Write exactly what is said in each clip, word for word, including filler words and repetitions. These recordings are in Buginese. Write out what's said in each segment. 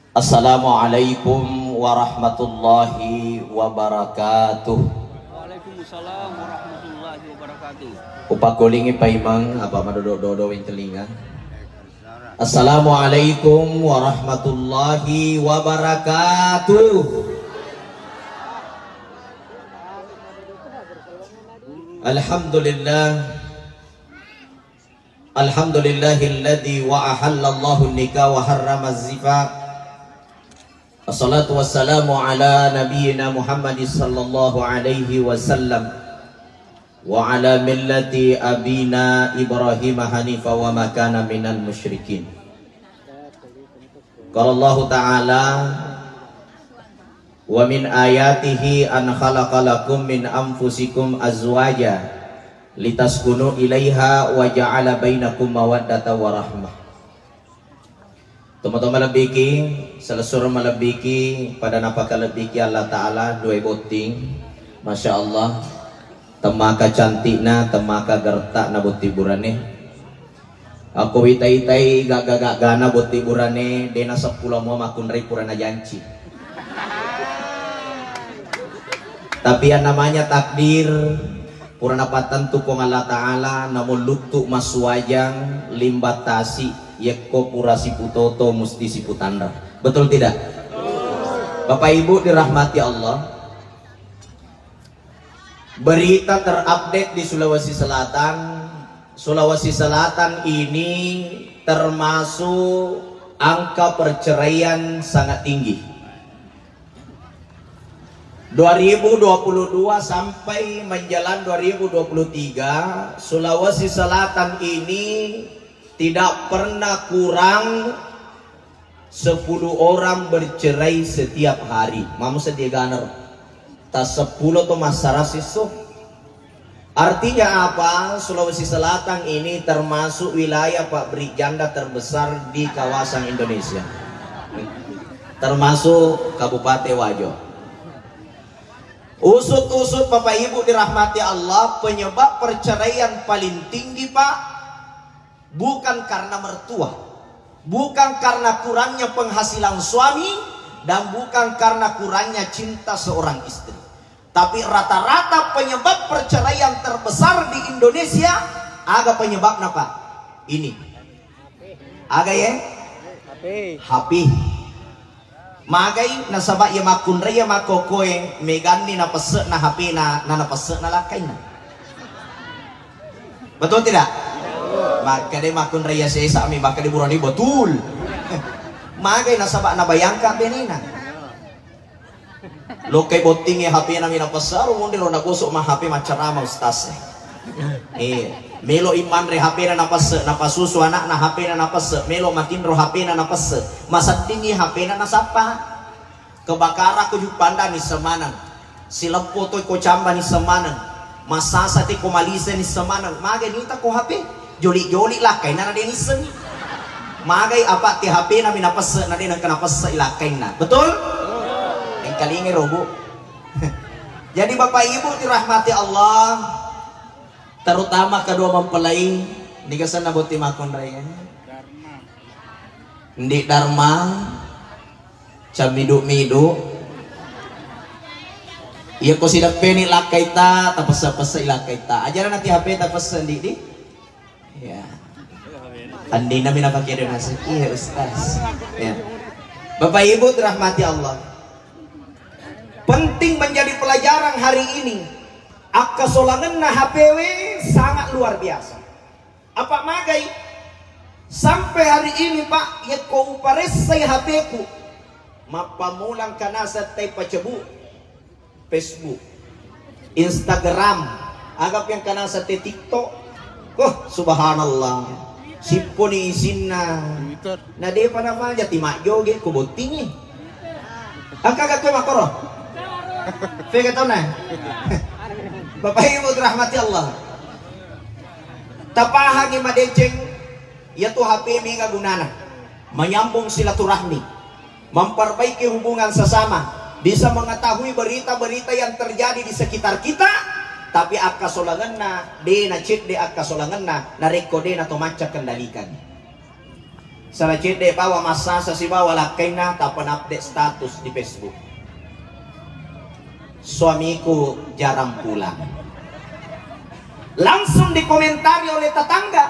Assalamualaikum warahmatullahi wabarakatuh. Waalaikumsalam warahmatullahi wabarakatuh. Upakkulingi paimeng, apa madodo-dodo wing telinga. Assalamualaikum warahmatullahi wabarakatuh. Alhamdulillah. Alhamdulillahilladzi wa ahallallahu nikah wa harrama zifaf. Wassalatu wassalamu ala nabiyyina Muhammadin sallallahu alaihi wasallam wa ala millati abina Ibrahim hanifa wa ma kana minal musyrikin. Qala Allahu ta'ala, "Wa min ayatihi an khalaqa lakum min anfusikum azwaja litaskunu ilaiha wa ja'ala bainakum mawaddata wa rahmah." Tomatoa malebbiki, selessureng malebbiki, pada napakalebbiki Allah Ta'ala, dua botting. Masya Allah, temmaka cantikna, temmaka gertakna botting burane. Akko wita-itai gagga-gaggana botting burane, dena seppulo mua makkunrai purana janci. Tapi yang namanya takdir, pura napattentu Puang Allah Ta'ala, namun luttu massuajang, limba tasi, yekko pura siputoto, musti siputanra. Betul tidak? Bapak Ibu dirahmati Allah, berita terupdate di Sulawesi Selatan, Sulawesi Selatan ini termasuk angka perceraian sangat tinggi. Dua ribu dua puluh dua sampai menjelang dua ribu dua puluh tiga, Sulawesi Selatan ini tidak pernah kurang sepuluh orang bercerai setiap hari. Mamu sedia ganer. Tas sepuluh to massara sisso. Artinya apa? Sulawesi Selatan ini termasuk wilayah pabrik janda terbesar di kawasan Indonesia. Termasuk Kabupaten Wajo. Usut-usut Bapak Ibu dirahmati Allah, penyebab perceraian paling tinggi, Pak, bukan karena mertua, bukan karena kurangnya penghasilan suami, dan bukan karena kurangnya cinta seorang istri. Tapi rata-rata penyebab perceraian terbesar di Indonesia, aga penyebabna, Pak? Ini. Aga ye? H P. Magai nasaba iya makkunrai iya makkokoe meganni napesse'na H P-na, na napesse'na lakkainna. Betul tidak? Makkeda makkunrai iya sesa'mi, makkeda burani betul. Magai nasaba nabayangka benena. Lokkai bottingnge H P-na mi napesse'ro, monri ro nagosok ma H P maccarama ustaz. Eh, melo i manre H P-na napesse, napasusu anakna H P-na napesse, melo matinro H P-na napesse, maseddingngi H P-na nasappa. Kebakarakko Juppandang nisseng maneng, sileppo toi ko Camba nisseng maneng, massasa te ko Malise nisseng maneng, magai nita ko H P, joli-joli lakkainna na de nissengngi. Magai apa te H P-na mi napesse na de nengka napesse i lakkainna. Betul? Engkalingai ro, Bu. Jadi Bapak Ibu dirahmati Allah, terutama kedua mempelai, niga senna botting makkunrai, eh? Ndi Darma, Cammidu-midu. Iya ko sideppeni lakkaita, tapesse-pesse i lakkaita. Ajarana ti H P tapesse ndi di? Ya. Andina mi napake donasi. Iya, Ustaz. Ya. Bapak Ibu dirahmati Allah. Penting menjadi pelajaran hari ini. Akkasolangenna H P we sangat luar biasa. Apa magai? Sampai hari ini, Pak, yekko uparessai H P-ku, mappammula engka naseng tai pacebu Facebook, Instagram, agapi engka naseng tai TikTok. Wah, subhanallah. Sipponi isinna. Na depa namaja ti majjoge ko bottingi. Engka ga koe makkoro? Fega tauna? Bapak Ibu dirahmati Allah. Tapahangi madeceng, iyatu H P mega gunana. Menyambung silaturahmi, memperbaiki hubungan sesama, bisa mengetahui berita-berita yang terjadi di sekitar kita, tapi akkasolangenna de nacedde akkasolangenna narekko de nato macca kendalikan. Sala cedde bawa massasa sibawa lakkainna tappa na-update status di Facebook. Suamiku jarang pulang. Langsung dikomentari oleh tetangga.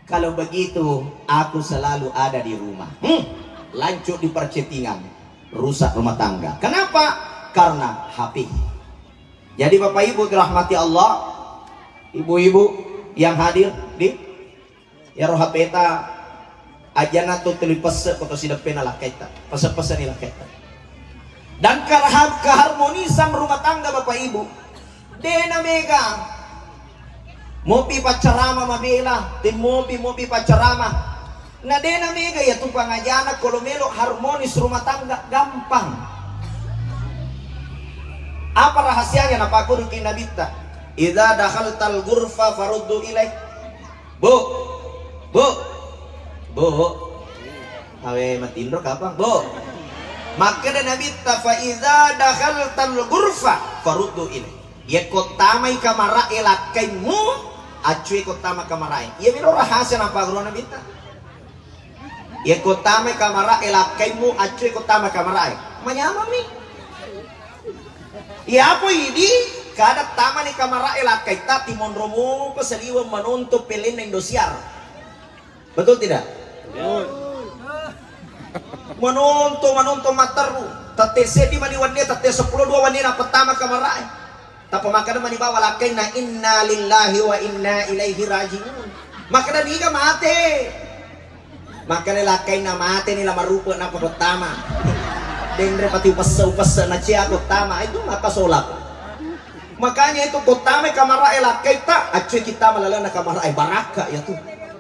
Kalau begitu, aku selalu ada di rumah. Hmm, lanjut di percettingan, rusak rumah tangga. Kenapa? Karena H P. Jadi Bapak Ibu dirahmati Allah, ibu-ibu yang hadir di Iyaro H P ta ajana tu tuli pesse ko to sideppena lakkaitta. Pesse-pesseni lakkaitta. Dan keha-, keharmonisan rumah tangga Bapak Ibu, dena mega. Mopi paccarama mabela, te mopi, mopi paccarama. Na dena mega ya tu pangajana ko lo melo harmonis rumah tangga, gampang. Apa rahasianya napakkuruki Nabitta? Idza dakhaltal ghurfa faruddu ilaih. Bu, bu, bu. Awe matinro kapang, bu. Makkeda Nabitta, "Fa idza dakhaltal ghurfa faruddu ilaih." Yekko tamai kamara'e lakkaimmu, accue ko tama kamara'e. Iya miro rahasia napaguru Nabitta. Yekko tamai kamara'e lakkaimmu, accue ko tama kamara'e. Manyamammi. Iya apa idi kada tamani kamara'e lakkaitta timonro muko saliweng manonton pelenna Indosiar. Betul tidak? Betul. Manonton, manonton matteru. Tette seddi mani wenni, tette seppulo dua wenni na pertama kamara'e. Tappa makkeda mani bawa lakkainna, "Inna lillahi wa inna ilaihi raji'un." Makkeda niga mate. Makkeda lakkainna, "Mate ni la marupe na pertama." Denre pati upesse-upesse na cia ko tama itu maka solak. Makanya itu ko tamai kamara'e lakkaitta, accue kita malalana kamara'e barakka ya tu.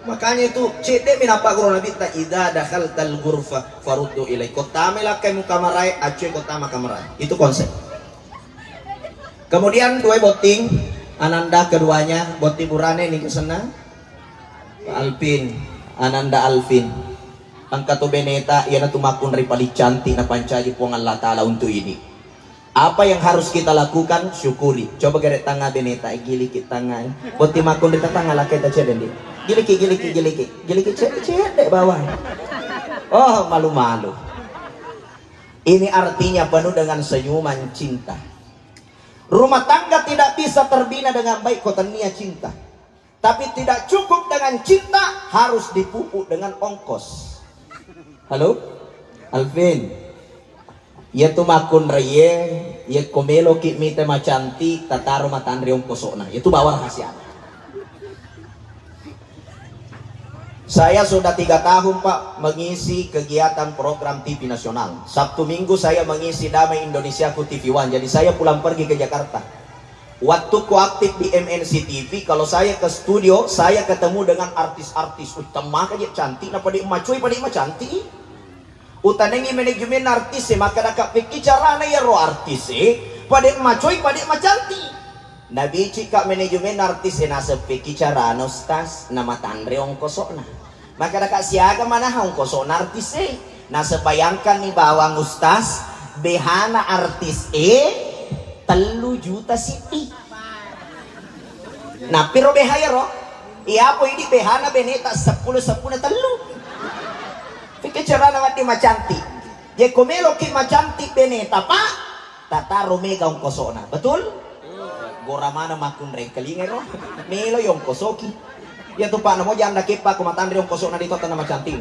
Makanya itu cedde mi napaguru Nabitta, "Idza dakhaltal ghurfa faruddu ilaih." Ko tamai lakkaimu kamara'e, accue ko tama kamara'e. Itu konsep. Kemudian dua botting, ananda keduanya, botting burane ni kesenna. Pak Alvin, ananda Alvin. Engka tu beneta, iyanatu makkunrai paling cantik napancaji Puang Allah Ta'ala untuk ini. Apa yang harus kita lakukan? Syukuri. Coba gere tangnga beneta, eh, giliki tangnga, eh. Botting makkunrai tatangga lakkaita cedde ndi. Giliki, giliki, giliki. Giliki cedde, cedde bawang. Oh, malu-malu. Ini artinya penuh dengan senyuman cinta. Rumah tangga tidak bisa terbina dengan baik ko tennia cinta. Tapi tidak cukup dengan cinta, harus dipupuk dengan ongkos. Halo? Alvin. Iyatu makkunraie, yekko meloki mita macantik, tataro matanre ongkosokna. Iyatu bawang rahasiana. Saya sudah tiga tahun, Pak, mengisi kegiatan program T V nasional. Sabtu Minggu saya mengisi Damai Indonesiaku T V One. Jadi saya pulang pergi ke Jakarta. Waktuku aktif di M N C T V, kalau saya ke studio, saya ketemu dengan artis-artis. Uh, temmaka je cantik, na pade macoi, pade macantik. Utanengi manajemen artis e, makkedaka, "Pekki carana iyaro artis e, pade macoi, pade macantik?" Nabicika manajemen artis e, "Naseppeki carana, Ustaz, namatanre ongkosokna." Makkedaka, "Siaga manaha ongkosokna artis e?" Naseng, bayangkanni bawang, Ustaz, behana artis e tellu juta siddi. Nappiro beha iyaro? Iyapo idi behana beneta seppulo, seppulo tellu. Pekki carana wedding macantik. Jekko meloki macantik beneta, Pak, tataro mega ongkosokna. Betul? Gora maneng makkunrai kelinga ro. Melo ongkosoki. Iyatu, Pak, namo janda keppa ko matanre ongkosokna di totta na macantik.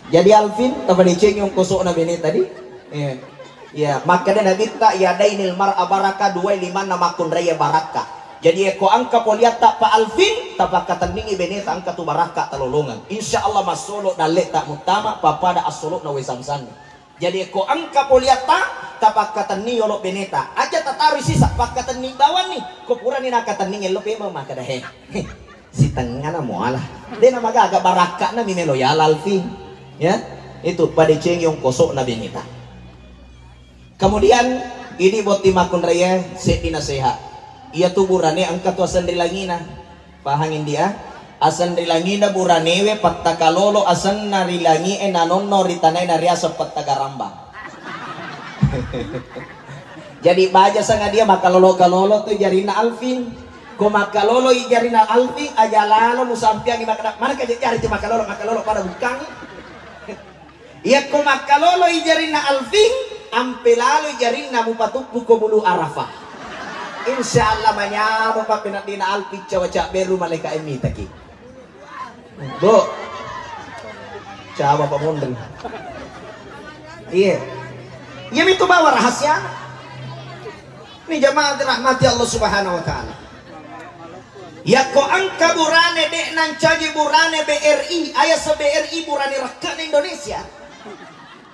Jadi Alvin, tapadecengi ongkosokna beneta di. Eh. Iya, makkeda Nabitta, "Yadainil mar'a baraka," duai limanna makkunraie barakka. Jadi, ekko engka poliatta, Pak Alvin, tapakkatenningi beneta engka tu barakka talolongeng. Insya Allah massolo dalletta muttama, pappada assolo'na wae Zamzam. Jadi, ekko engka poliatta, tapakkatenni yolo beneta. Aja tataroi sisa, pakkatenni bawanni. Ko purani nakatenningi, ello pemeng makkeda, "He, he, sitengngana muala." Dena magaga barakka'na mi melo yala Alvin. Ya, itu padecengi ongkosokna beneta. Kemudian, idi botting makkunraie seddi nasehat. Iyatu burane engka tu aseng ri langina. Pahang india? Aseng ri langina buranewe pattakalolo asenna ri langie nanonno ri tanae nariaseng pattagaramba. Jadi baja sangadia makalolo-kalolo tu jarinna Alvin. Ko makkaloloi jarinna Alvin, aja lalo musampiangi makkeda, "Mana ka jejjari tu makkalolo, makkalolo pada bukkang." Iyakko makkaloloi jarinna Alvin, ampe laloi jarinna mupatuppu ko bulu Arafah. Insya Allah manyameng pappeneddina Alvin cawa cabberu malaika e mitaki. Bu. Cawa pamonri. Iya. Iya mitu bawa rahasia. Ini jamaah dirahmati Allah Subhanahu wa Ta'ala. Yakko engka burane de' nancaji burane B R I, aya se B R I burane rekkene Indonesia.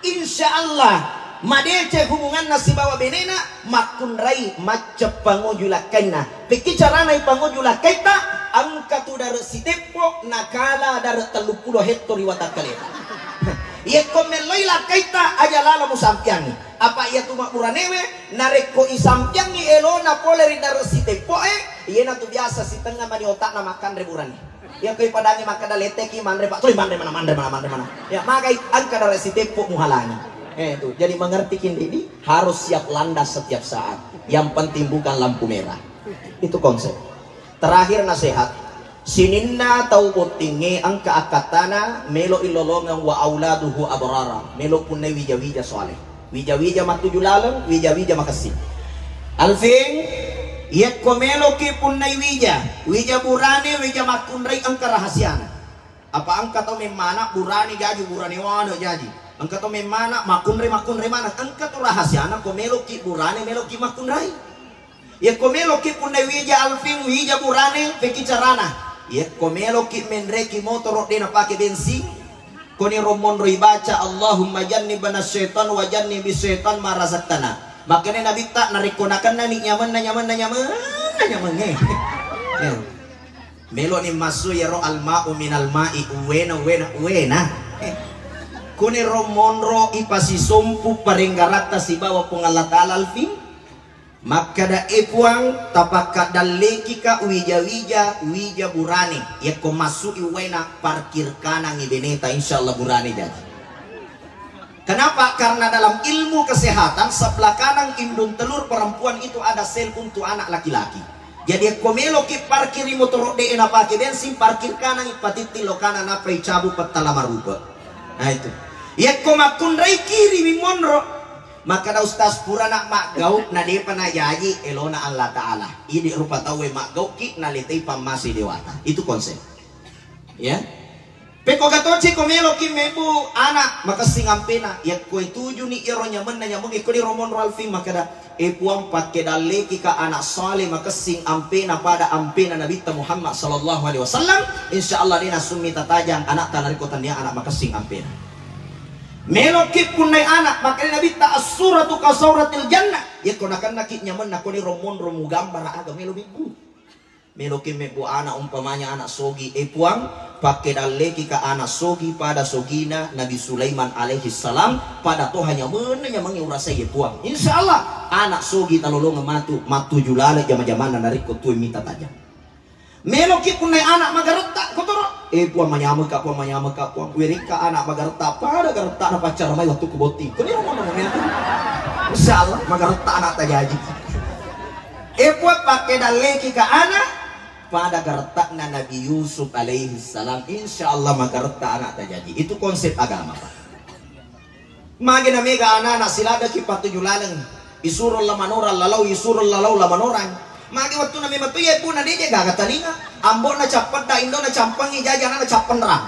Insya Allah madeceng hubunganna sibawa benena, makkunrai macca pangoju lakkainna. Pekki carana ipangoju lakkaita, engka tu dare' siteppo nakala dare' telluppulo hetto ri watakkaleta. Yekko melloi lakkaita aja lalo musampiangi. Apa iyatu mabburanewe, narekko isampiangngi elona pole ri dare' siteppo'e, iyanatu biasa sitengnga mani otakna makkanre burane. Iyako ipadangi makkeda letteki manre, Pak. Toi manre mana, manre mana, manre mana. Ya, magai engka dare' siteppo muhalangi. Eh, itu. Jadi mengerti kindi ini harus siap landas setiap saat. Yang penting bukan lampu merah. Itu konsep. Terakhir nasihat. Sininna tau bottingnge engka akkattana melo ilolongeng wa auladuhu abrara. Melo punnai wija-wija soaleh. Wija-wija mattuju laleng, wija-wija makessing. Alvin, yekko meloki punnai wija, wija burane, wija makkunrai engka rahasiana. Apa engka tau memmana burane jaji, burane wane jaji. Engka tau memmana makkunrai, makkunrai maneng. Engka tu rahasiana ko meloki burane, meloki makkunrai. Yekko meloki punnai wija Alvin, wija burane, pekki carana. Yekko meloki menreki motoro de napake bensin, koni rommonro ibaca, "Allahumma jannibna syaitan wa jannibi syaitan ma razaqtana." Makanya Nabitta narekko nakennani nyamenna, nyamenna, nyamenna, nyamengnge. Ya. Meloni massu yaro al-ma'u minal ma'i, uwena, uwena, uwena. Eh. Kuni rommonro ipasisompu parenggaratta sibawa Puang Allah Ta'ala Alvin. Makkeda, "E Puang, tapakkaddallekika wija-wija, wija burane. Yekko massu'i uwaina, parkir kanangi beneta, insya Allah burane jaji." Kenapa? Karena dalam ilmu kesehatan, sebelah kanan indung telur perempuan itu ada sel untuk anak laki-laki. Jadi, yekko meloki parkiri motoro de napake bensin, parkir kanangi, patitting lo kanan, nappa icabu pettala marupe. Nah, itu. Yekko makkunrai kiri mi monro, Makkeda Ustaz, purana maggau na depa najaji elona Allah Ta'ala. Idi rupa tauwe maggauki naletei pammase dewata. Itu konsep. Ya. Pekko gatoci ko meloki mebbu anak makessing ampena. Yakko tujuni iyaro nyamenna nyameng ikko di romon Ralfing makkeda, "E Puang, pakke dallekika anak saleh makessing ampena pada ampena Nabitta Muhammad sallallahu alaihi wasallam. Insya Allah dena summi tatajang anakta narekko tania anak makessing ampena." Meloki punnai anak, makkedai Nabitta, "As-suratu ka sauratil jannah." Yekko nakennaki nyamenna koni rommonro mugambara aga melo mebbu. Meloki mebbu anak, umpamanya anak sogi, "E Puang, pakke dallekika anak sogi pada sogina Nabi Sulaiman alaihi salam, pada toha nyamenna nyamengnge urasai e Puang." Insya Allah, anak sogi talolongeng matu, mattuju laleng jama-jamanna narekko tuwe mita tajang. Meloki punnai anak magaretta kotoro. "E Puang, manyamekka Puang, manyamekka Puang." Wirekka anak magaretta, pada garettana paccara mai wettukku botting. Koni romono mamiatu. Insya Allah magaretta anak tajaji. "E Puang, pakke dallekika anak pada garettana Nabi Yusuf alaihi salam." Insya Allah magaretta anak tajaji. Itu konsep agama, Pak. Magi na mega anana siladeki pattuju laleng, isuro la manorang lalau, isuro lalau la manorang. Magi wettuna memang tu iye buna de je gaga talinga, ambona cappedda, indona campengi, jaji anana cappenrang.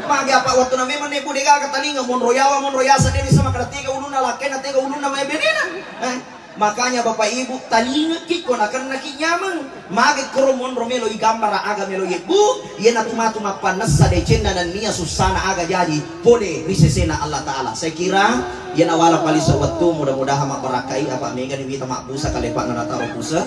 Magi apa wettuna memang ne bu de gaga talinga, monro yawa, monro yasa de bisa makkeda tega ulunna lakkainna, tega ulunna mae benena. Eh? Makanya Bapak Ibu, talingeki ko nakennaki nyameng. Magi koro monro melo igambara aga melo yebbu, iyanatu matu mappannessa decenna nennia sussana aga jaji pole ri sesena Allah Ta'ala. Saya kira iyana wala palisa wettu, mudah-mudahan mabbarakkai apa mega ni wita mabbusa kalepakna nataro puse.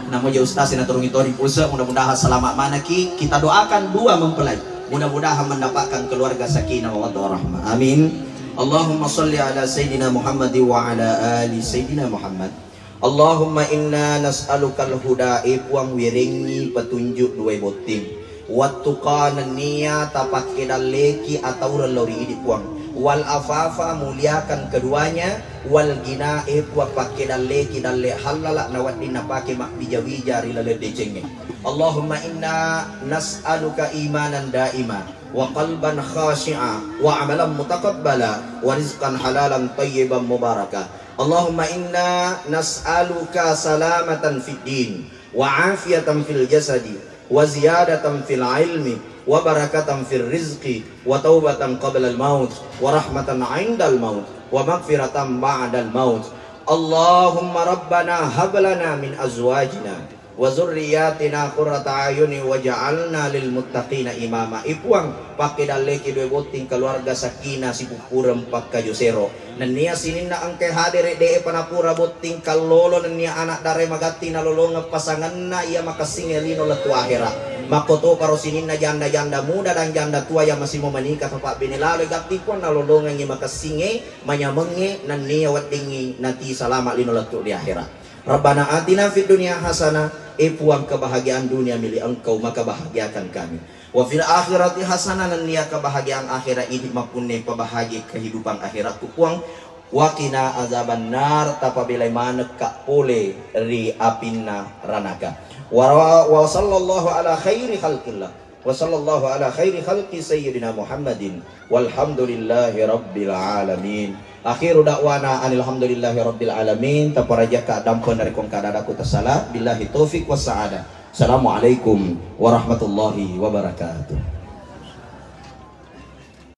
Namoja ustaz na turungi tori puse, mudah-mudahan selamat manaki. Kita doakan dua mempelai. Mudah-mudahan mendapatkan keluarga sakinah mawaddah warahmah. Amin. Allahumma salli ala Sayyidina Muhammad wa ala ali Sayyidina Muhammad. Allahumma inna nas'alukal huda, e Puang, wirengngi petunjuk duwe botting. Wattuqa, nennia tapakke dalleki ataureng lao ri idi, Puang. Wal afafa, muliakan keduanya, wal gina, e Puang, pakkedalleki dalle hallala nawedding napake mabbija-bija ri laleng decengnge. Allahumma inna nas'aluka imanan daima, wa qalban khashi'a, wa amalan mutaqabbala, wa rizqan halalan tayyiban mubaraka. Allahumma inna nas'aluka salamatan fid din, wa afiyatan fil jasadi, wa ziyadatan fil ilmi, wa barakatan fil rizqi, wa taubatan qablal maut, wa rahmatan indal maut, wa maghfiratan ba'dal maut. Allahumma rabbana hab lana min azwajina wa zurriyatina qurrata a'yuni waj'alna lil muttaqina imama. I Puang, pakkedalleki due botting keluarga sakinah sipuppureng pakkajosero. Nennia sininna engkai hadere, de'e panapura botting kallolo, nennia anak dare magatti nalolongeng pasangenna iya makessingnge lino lettu ahera. Makkotoparo sininna janda-janda muda dan janda tua yang masih mau menikah, tapabbene lalo gatti Puang, nalolongengngi makessingnge, manyamengnge, nennia weddingngi nati salama lino lettu di ahera. Rabbana atina fid dunya hasanah, e Puang, kebahagiaan dunia milik Engkau, maka bahagiakan kami. Wa fil akhirati hasanah, nennia kebahagiaan akhirat idi mappunne pabahagi kehidupan akhiratku Puang. Wa qina azaban nar, tapabelai manekka pole ri apinna ranaka. Wa, wa sallallahu ala khairi khalqillah. Wa sallallahu ala khairi khalqi sayyidina Muhammadin. Walhamdulillahi rabbil alamin. Akhiru da'wana anil hamdulillahi rabbil alamin. Taparajakka dampeng dari kongka dadaku tasala. Billahi taufiq was sa'adah. Assalamualaikum warahmatullahi wabarakatuh.